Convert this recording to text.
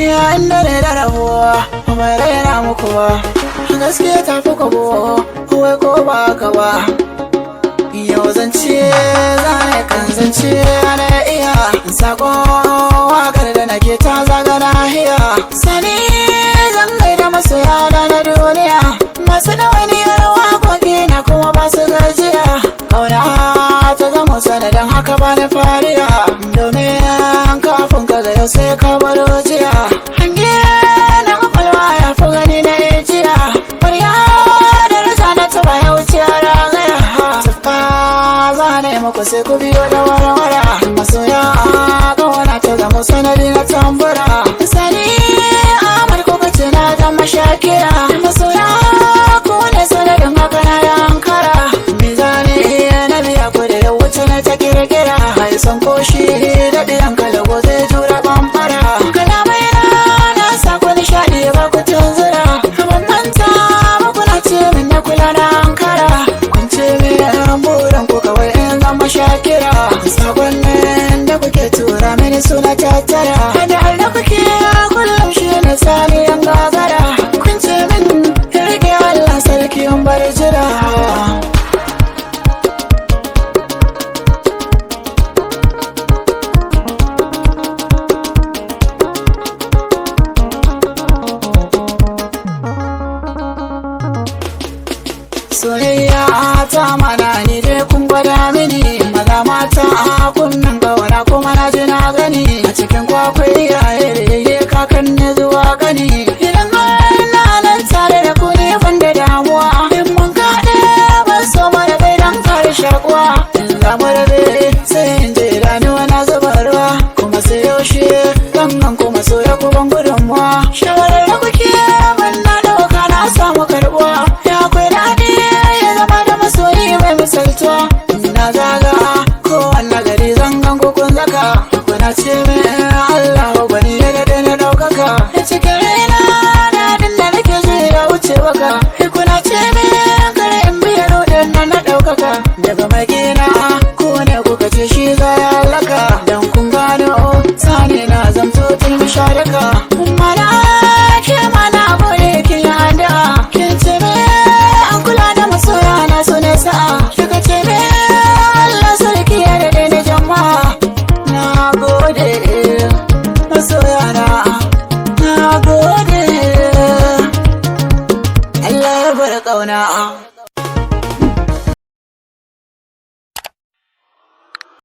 Ya inda ne da rabuwa mai raina muku ba. Gaskiya ta fi kwabo, wai ko ba ka ba. Yau zance zane kan zance na iya sako wakar da nake ta zaga nahiya. Sani zan gaida masoya na na duniya, masu ɗawainiyar waƙoƙi na kuma ba su gajiya. Kauna ta zama sanadin haka ba na fariya, domin kafin ka ga yau sai ka baro jiya. Hange na kwakwalwa ya fi gani na jiya, kwarya da rasa na taba ya wuce ragaya. Tufka zane muku sai ku biyo da warwara, masoya kawana ta zama sanadi na tambura. Sani Ahmad ko kace na zama Shakira, masoya ku ne sanadin haka na yankara. Mizani na biya ku da ya wuce na ta kirkira, hai son koshi da ɗiyan kalago zai jura bambara. Kalamai na sa ku nishaɗi ba ku tunzura, ban manta ba kuna ce min na kula na ankara. Kun ce min burin ku kawai in zama Shakira, sakonnin da kuke tura mini suna tattara. Da Allah kuke kullum shi ne sani yan gagara, kun ce min rike Allah sarki in bar jira. Soyayya ta mana ni dai kun gwada mini, maza mata a kunnan gawana kuma na ji na gani. A cikin kwakwai iyaye da yayye kakanni zuwa gani.